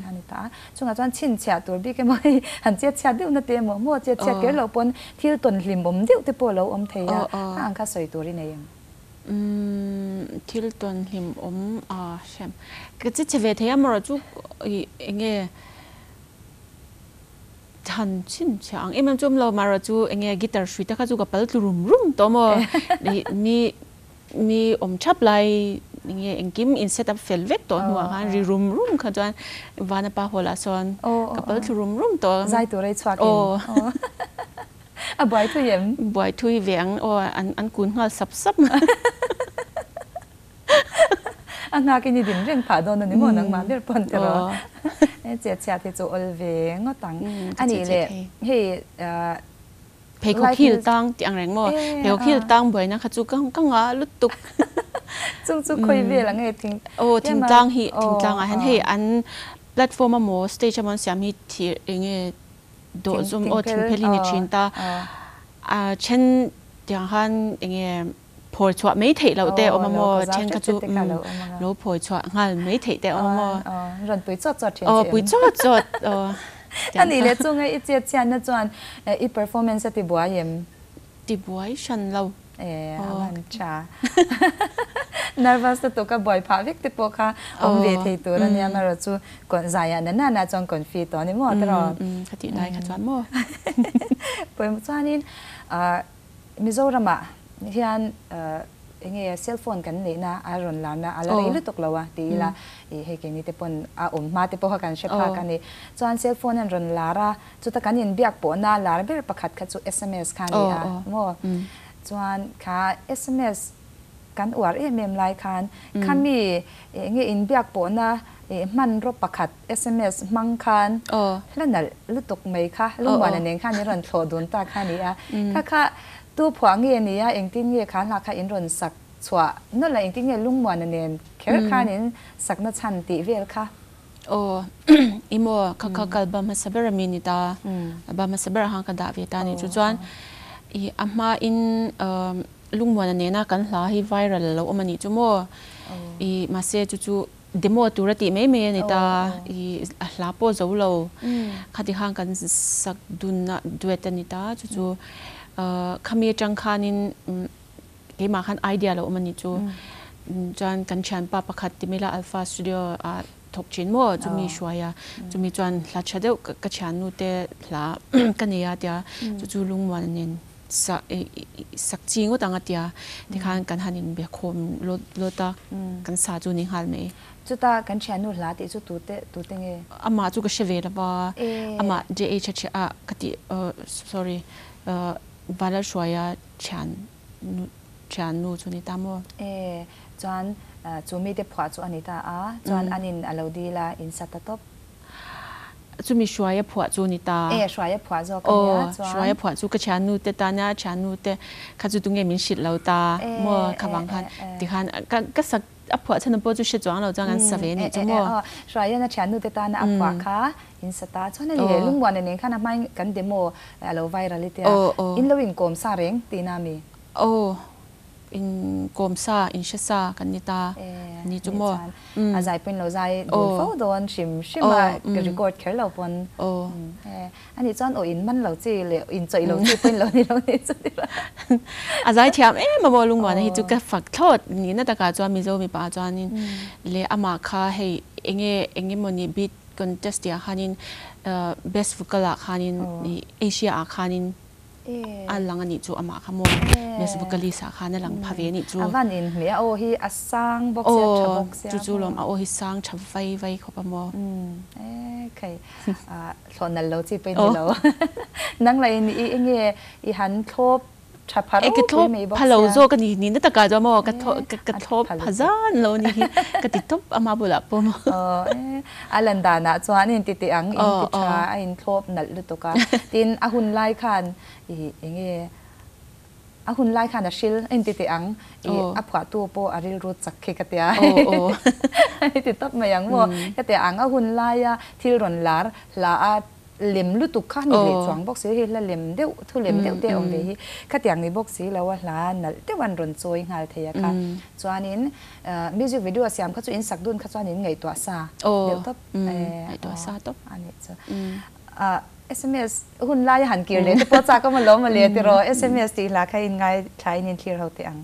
kha ni ta a. Chungah chuan chhinchhiah tur bik emaw hei han chet chhiat deuh na te emaw maw chet chhiat kher loh pawn thil tawn hlim awm deuh te pawh a lo awm thei a. Kha ang kha sawi tur i nei em? Umm thil tawn hlim awm a hriam. Ka che chhe ve thei a marawh chu enge Chhan chhin chhia ang em em chu awm lo, mahra chu enge guitar hrui te kha chu ka pal tlu rum rum tawh maw? Mi mi awm thap lai enge engkim in set up fel vek tawh hnuah khan ri rum rum kha chuan Vanapa hall ah sawn ka pal tlu rum rum tawh. Zai tur ei chhuak in a buai thui em? Buai thui ve ang aw an kun nghal sap sap. A nghak in i din reng phah dawn a ni maw nangmah ber pawn tiraw? Chet chhiat hi chu awl ve ngawt ang. A nih leh hei Pheikhawk hil tang tih ang reng maw? Pheikhawk hil tang buaina kha chu ka ngah lutuk. Chung chu khawi vel ang e thing. Aw thingtlang hi thingtlang ah hian hei an platform amaw stage amaw an siam hi thir enge dawh zum aw thingphel hi ni thin ta. A then tiang khan enge Phawi chhuah mai theih loh te awm a maw? Then kha chu lo phawi chhuah nghal mai theih te awm a maw? Rawn pui chawt chawt thin che em? Aw pui chawt chawt aw. A nih leh chunga i chet chhiatna chuan i performance a ti buai em? Ti buai hran lo. E a van tha. Nervous lutuk a buai phah vek te pawh kha awm ve thei tur a nia amaherawh chu zaiah na nana chuan confi tawh a ni maw tiraw? Ka tih lai kha chuan maw? Pawimawh chuanin Mizoramah hian enge cell phone kan neihna a rawn larna a la rei lutuk lo a ti ila ih hei keini te pawn a awm hma te pawh kha kan hre phak a ni. Chuan cell phone an rawn lar a, chuta kan inbiak pawhna lar ber pakhat kha chu sms kha a ni a maw? Chuan kha sms kan uar em em lai khan khami enge inbiak pawhna ih hmanraw pakhat sms hmang khan hla nalh lutuk mai kha lungmuana nen khan in rawn thlawh dun ta kha a ni a. Kha kha tu phuah nge ni a, engtin nge kha hla kha in rawn sak chhuah nawlh a, engtin nge lungmuana nen kher khan in sakna chhan tih vel kha. Aw i maw kha kha kal ba hmasa ber ami ni ta, ba hmasa ber ah khan ka dah ve ta a ni chu chuan ih a hma in Lungmuana nena kan hla hi viral a lo awm a nih chu maw? I mahse chu chu demo tur a tih mai mai a ni ta. I a hla pawh zo lo. Khati khan kan sak dunna duet a ni ta. Chu chu khami atang khanin keimah khan idea lo awm a nih chu. Chuan kan thianpa pakhat Timila Alpha Studio ah thawk thin maw? Chumi hruai a, chumi chuan hla tha deuh ka thiannu te hla ka nei a tia chu chu Lungmuana nen sak chi ngawt ang a tia tikhan kan han inbe khawm lawt lawt a, kan sa chu ni nghal mai. Chuta kan thiannu hla tih chu tute tute nge? Amah chu ka hre ve lova, amah JH a thian ah ka tih sorry Valalhruaia thian thiannu chu ni ta maw? E chuan chu mite phuah chu a ni ta a, chuan an in a lo dil a, in sa ta tawp. Chumi Hruaia phuah chu ni ta. E, Hruaia phuah zawk a nia chuan. Aw, Hruaia phuah chu ka thiannu te tan a, thiannu te kha chu tunge min hrilh lo ta maw kha vang khan tikhan ka sak a phuah chhan pawh chu hre chuang lo chuan kan sa ve anih chu maw. Hruaian a thiannu te tana a phuah kha in sa ta chuan a ni leh lungmuana nen khan a hmain kan demo a lo viral i tia in lo inkawm sa reng tihna a mi? Aw in kawm sa in hre sa kan ni ta ni chu maw. A zai pawhin lo zai dun fo dawn hrim hrim a record kher lo pawn. A nih chuan aw in man lo chi leh in chawih lo chi pawhin lo ni lo ni chu tira. A zai thiam em a maw Lungmuana hi chu ka fak thlawt nihna takah chuan Mizo mipa chuanin leh amah kha hei enge eng emawni beat contest tih ah khanin best vocal ah khanin Asia ah khanin A lang a nih chu amah kha maw best vocalist ah khan a lang pha ve a nih chu. A van in hmeh a aw hi a sang bawk sia tha bawk sia. Chu chu lawm a aw hi sang tha vai vai khawp a maw. E khai thlawh nal lo chi pawh i ni lo. Nang lah in i enge i han thlawp tha pha ropui mai bawk sia. Pha lo zawk a ni ni na takah chuan maw ka ka thlawp pha zan lo ni hi ka ti tawp ama bulah pawh maw. A lan danah chuan in ti teh ang, in ti tha, a in thlawp nalh lutuk a. Tin, a hun lai khan ih eng nge, a hun lai khan a hril, a in ti teh ang, ih a phuahtu pawh a rilru chak khi ka tia. I ti tawp mai ang maw? Ka tia ang, a hun laia thil rawn lar hla a lem lutuk kha ni leh chuang bawk si, hei hla lem deuh, thu lem deuh te a awm ve hi. Khatiang ni bawk si lo a hla nalh deuh an rawn chawi nghal thei a kha. Chuanin Music video siam kha chu in sak dun kha chuan in ngaihtuah sa deuh tawp ngaihtuah sa tawp a nih chu. Sms hun lai a han kir leh te pawh chak awm alawm mawle tiraw sms tih hla kha in ngaithla in in thlir ho teh ang.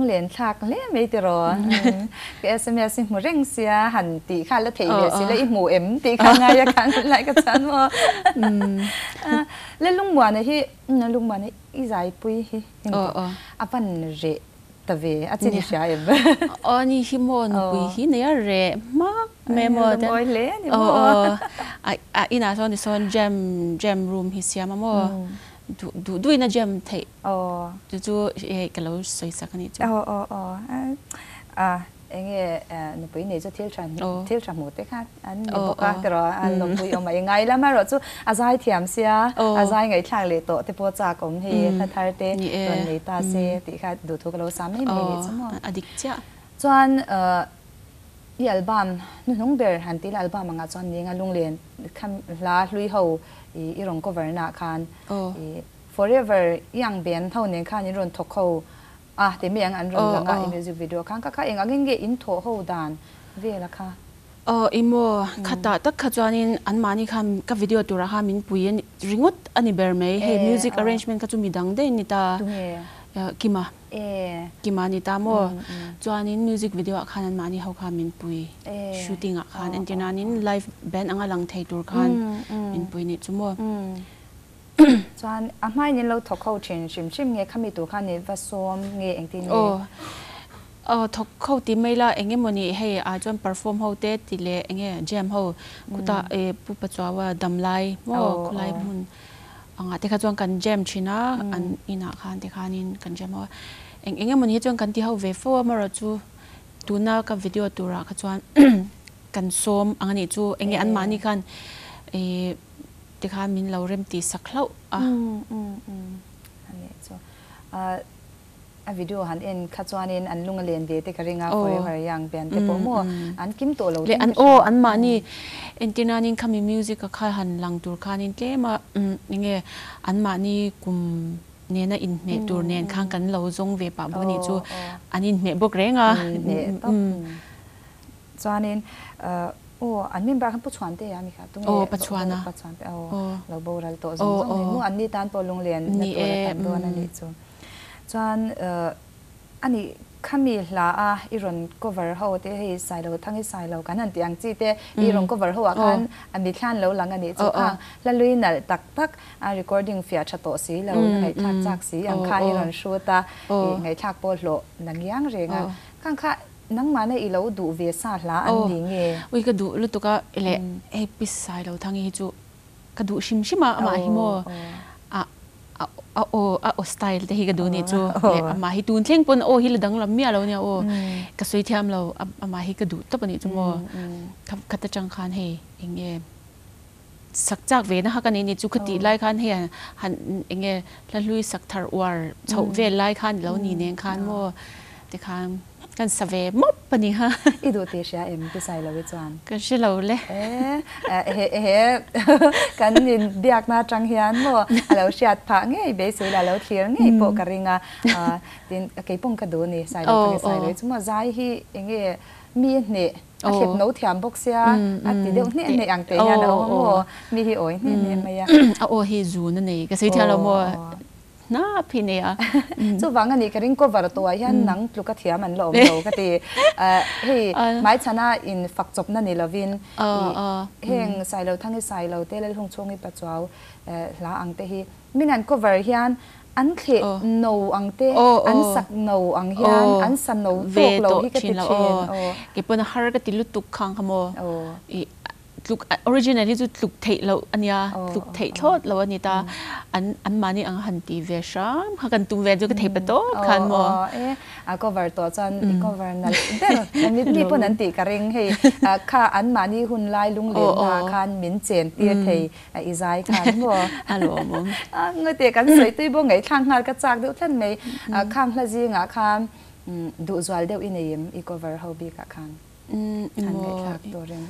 lunglen thlak hle mai tiraw? Ka sms i hmu reng sia han tih kha la theih ve si la i hmu em tih kha ngai a khan lai ka chuan maw? Le lungmuana hi lungmuana i zaipui hi a van reh ta ve a chin i hria em? Aw ni hi maw nupui hi nei a reh hmak mai maw? Lungawi hle a ni maw? A inah sawn tisawn jam jam room hi siam a maw? Duh duh duhin a jam theih. Aw. Chu chu hei ka lo sawi sak a nih chu. Aw aw aw. A enge nupui nei chu thil tha thil tha hmuh te kha an ni bawk a tiraw a lawmpui awm a i ngai lam erawh chu a zai thiam sia a zai ngaihthlak leh tawh te pawh chak awm hei hla thar te rawn nei ta se tih kha duhthu ka lo sa mai mai nih chu maw. A dik chiah. Chuan i album hnuhnung ber han tih la album angah chuan ninga lunglen kha hla hlui ho i rawn cover naah khan i Forever Young band ho nen khan in rawn thawk ho a ti mai ang an rawn lang a i music video khan kha kha eng angin nge in thawh ho dan vel a kha? Aw i maw khatah tak kha chuanin anmahni khan ka video turah khan min pui a ni ringawt a ni ber mai hei music arrangement kha chu midang daih a ni ta Kima Kima a ni ta maw chuanin music video ah khan anmahni ho khan min pui shooting ah khan entir nanin live band anga lang thei tur khan min pui nih chu maw. Chuan a hmain in lo thawk ho thin hrim hrim nge khami tur khan i va sawm nge engtin nge? Aw aw thawk ho ti mai la eng emawni hei ah chuan perform ho te ti leh eng nge jam ho khutah e Pu Pachuaua damlai maw khulai hmun angah te kha chuan kan jam thin a an inah khan te khanin kan jam ho a eng eng emawni hi chuan kan ti ho ve fo a amarawh chu tuna ka video turah kha chuan kan sawm ang anih chu eng nge anmahni khan ih Tikhan min lo rem tih sak hlauh a. Umm umm umm a nih chu. A video han en kha chuanin an lung a len ve te ka ring a, Forever Young band te pawh maw an kim tawh lo ten ka hria. Aw an mahni entir nanin khami music a kha han lang tur khanin tlem a enge an mahni kum nena inhmeh tur nen khan kan lo zawng ve pah bawk a nih chu an inhmeh bawk reng a. Inhmeh tawp. Chuanin aw an member khan Pu Chhuante a mi kha tunge Aw Pa Chhuana Pa Chhuante aw lo boral tawh zawng zawng mai maw an ni tan pawh lunglen na tur a tam dawn a nih chu. Chuan ani khami hla a i rawn cover ho te hei Sailo Thangi Sailo kan han tih ang chi te i rawn cover ho ah khan a mitthlan lo lang a nih chu khang hla lui nalh tak tak a recording fiah tha tawh si lo na ngaihthlak chak si ang kha i rawn hrut a i ngaihthlak pawh hlawh na ngiang reng a khang kha Nangmahna i lo duh ve sa hla an ni nge? Ui ka duh lutuk a leh hei Pi Sailothangi hi chu ka duh hrim hrim a amah hi maw a a aw a aw style te hi ka duh nih chu leh amah hi tun thleng pawn aw hi la danglam miah lo nia aw ka sawi thiam lo amah hi ka duh tawp a nih chu maw khat atang khan hei eng nge Sak chak ve na kha ka nei ni chu khati lai khan hei han eng nge hla hlui sak thar uar chhoh vel lai khan ilo ni nen khan maw tikhan kan sa ve mawp a ni kha. I duh tih hria em Pi Sailovi chuan? Ka hre lo le. E he kan in biakna atang hian maw a lo hriat phah ngei beisei la lo thlir ngei pawh ka ring a tin keipawng ka duh ni Sailo ka ni Sailovi chu maw zai hi eng nge mi hneh A hlep no thiam bawk sia, a ti deuh hneh hneh ang teh hian a awm a maw? Mi hi awi hneh hneh mai a. A aw hi zun a nei, ka sawi thiam lo maw? Hnap hi nei a. Chuvang a nih ka ring cover tawhah hian nang tluka thiam an la awm lo ka ti. Hei hmaichhana in fak chawpna ni lovin heng Sailo Thangi Sailo te Lalhung Chhungi Pachuau hla ang te hi min an cover hian An thleh no ang te, an sak no ang hian an sa no tawk lo hi ka ti thin. Aw. Kei pawn a har ka ti lutuk khang kha maw. I tluk original hi chu tluk theih loh a nia, tluk theih thlawt lo a ni ta. An anmahni ang han ti ve hram kha kan tum ve chu ka thei pa tawp khan maw. Aw e, a cover tawh chuan i cover nalh ber. Mi pawn an tih ka ring hei kha anmahni hun lai lunglen naah khan min chen tir thei A i zai khan maw? A lawmawm. A ngawih kan sawi tui bawk ngaihthlak nghal ka chak deuh tlat mai. Khang hla zingah khan duhzual deuh i nei em i cover ho bikah khan? Han ngaihthlak turin.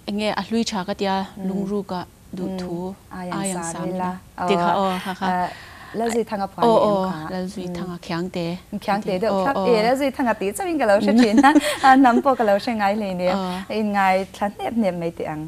Enge a hlui tha ka tia lungruka duhthu ai ang sa mila ti kha aw kha kha. Lalzui Thanga phuan ni em kha? Aw Lalzui Thanga Khiangte. Khiangte deuh thlap e Lalzui Thanga tih chauhin ka lo hre thin a, hnam pawh ka lo hre ngai hleinem. Inngaithla hnep hnep mai teh ang.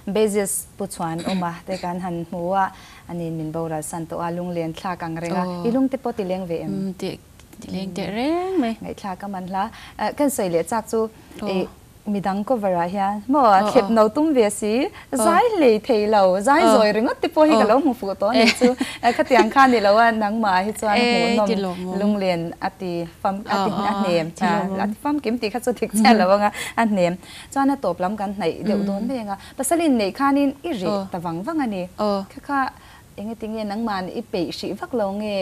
Bassist Pu Chhuan awma te kan han hmu a, ani min boral san tawh a, lunglen thlak ang reng a, i lung te pawh ti leng ve em? Ti leng teh reng mai. Ngaihthlak a man hla. Kan sawi leh chak chu i midang cover ah hian maw thlep no tum ve si, zai hlei thei lo, zai zawi ringawt te pawh hi ka lo hmu fuh tawh a nih chu. Khatiang kha ni lo a, nangmah hi chuan hmuhnawm lunglen a ti fam a ti a hnem a ti famkim tih kha chu dik chiah lo ang a, a hnem. Chuan a tawp lam kan hnaih deuh dawn mai ang a, pasal inneih khanin i reh ta vang vang a ni. Kha kha engetinge nangmahni i peih hrih vak lo nge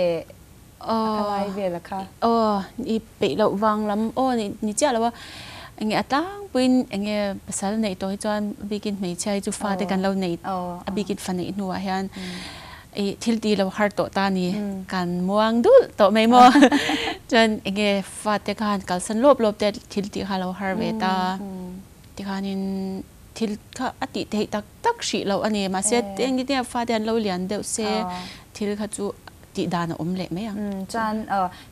a kha lai vel a kha? Aw, i peih loh vang lam aw ni chiah lo a, enge a tlangpuiin enge pasal neih tawh hi chuan a bikin hmeichhia hi chu fate kan lo nei a bikin fa neih hnuah hian i thil ti lo har tawh ta ni, kan muang dulh tawh mai maw? Chuan enge fate khan kalsan lawp lawp te thil tih kha lo har ve ta, tikhanin thil kha a tih theih tak tak hrih loh a ni. Mahse eng nge fate an lo lian deuh se thil kha chu tih dan a awm leh mai ang. Chuan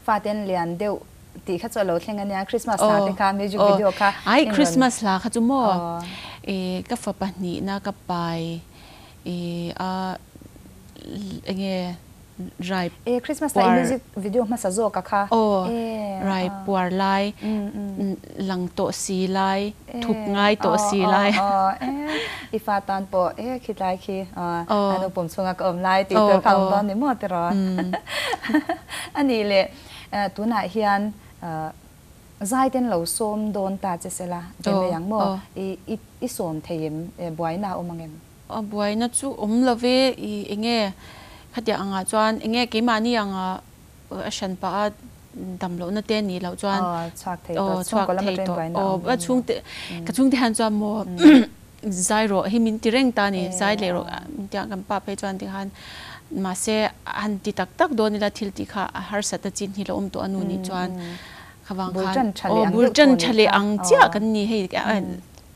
fate an lian deuh tih kha chu a lo thleng a nia, Christmas hla te kha music video kha. Ai Christmas hla kha chu maw ka fapa hnihna ka pai I a enge rai E Christmas lai music video hmasa zawk a kha. Aw rai puar lai lang tawh si lai thup ngai tawh si lai. Aw i fa tan pawh e khitlai khi a nu pum chhunga ka awm lai tih tur kha awm dawn ni maw tiraw. Anih leh tunah hian Zai ten lo sawm dawn ta che sela, ve mai ang maw? I i sawm thei em? Buaina a awm ang em? A buaina chu awm lo ve, i enge khatiang angah chuan enge keimahni anga a hran pah a dam lohna te nih loh chuan Aw, chhuak thei tawh, chhungkaw lam atangin buaina a awm lo. Chhungte, ka chhungte hian chuan maw zai rawh hi min ti reng ta a ni, zai leh rawh min tia kan pa phei chuan tikhan mahse han ti tak tak dawn ila thil tih kha a harsat a chin hi lo awm tawh a nu nih chuan Khavang khan aw bul tan tha leh ang chiah kan ni hei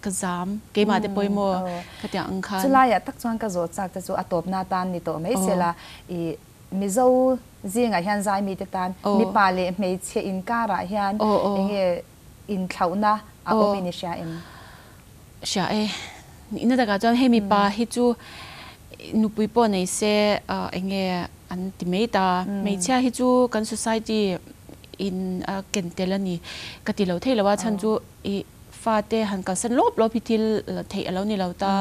ka zam keimah te pawimawh ka tiang ang khan. Chulaiah tak chuan ka zawh chak te chu a tawpna tan ni tawh mai sela i Mizo zingah hian zai mite tan mipa leh hmeichhe inkarah hian enge inthlauhna a awm in i hria em? Hria e. Nihna takah chuan hei mipa hi chu nupui pawh nei se enge an ti mai ta. Hmeichhia hi chu kan society in a ken tel a ni ka ti lo thei lo a chhan chu i fate han kalsan lawp lawp hi thil theih a lo ni lo ta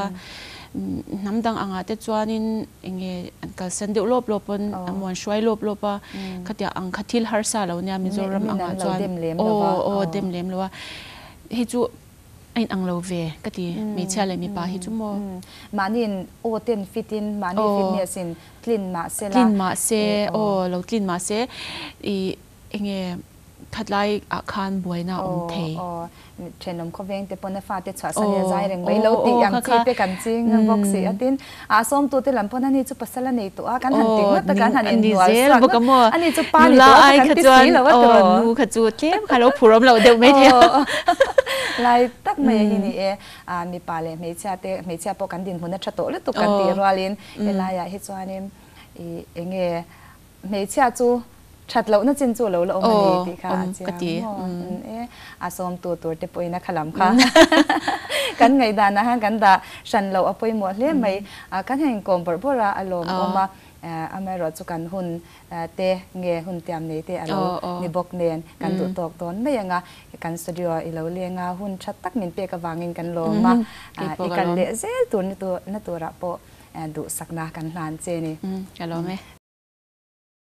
hnam dang angah te chuanin enge an kalsan deuh lawp lawp pawn a muan hruai lawp lawp a khatiang ang kha thil harsa lo nia Mizoram angah chuan aw aw dem lem lo a hei chu A in ang lo ve ka ti hmeichhia leh mipa hi chu maw. Mahni in aw ten fit in mahni fitness in tlin mah se la. Tlin mah se aw lo tlin mah se i enge khatlai ah khan buaina a awm thei. Aw thenawm khawveng te pawn a fate chhuahsan hi a zai reng mai lo tih ang chi te kan ching bawk si a tin a sawmtu te lam pawn ani chu pasal a nei tawh a kan han ti ngawt a kan han inhnual suak ngawt ani chu pa ni tawh a kan ti si lo a tiraw. Nu kha chu tlem kha lo phur awm loh deuh mai thei a. Lai tak mai hi ni e mipa leh hmeichhia te hmeichhia pawh kan dinhmun a tha tawh lutuk kan tih rualin helaiah hi chuanin i enge Hmeichhia chu that lohna chin chu lo la awm a ni tih kha a chiang maw? E, a sawmtu tur te pawhin a kha lam kha kan ngaihdanah khan kan dah hran loh a pawimawh hle mai. Kan han inkawm bawrh bawrh a, a lawmawm a, amaherawh chu kan hun te nge hun tiam nei te a lo ni bawk nen kan duh tawk dawn mai ang a. Kan studio ah i lo leng a, hun tha tak min pek avangin kan lawm a, i kal leh zel tur na turah pawh duhsakna kan hlan che ni. Ka lawm e.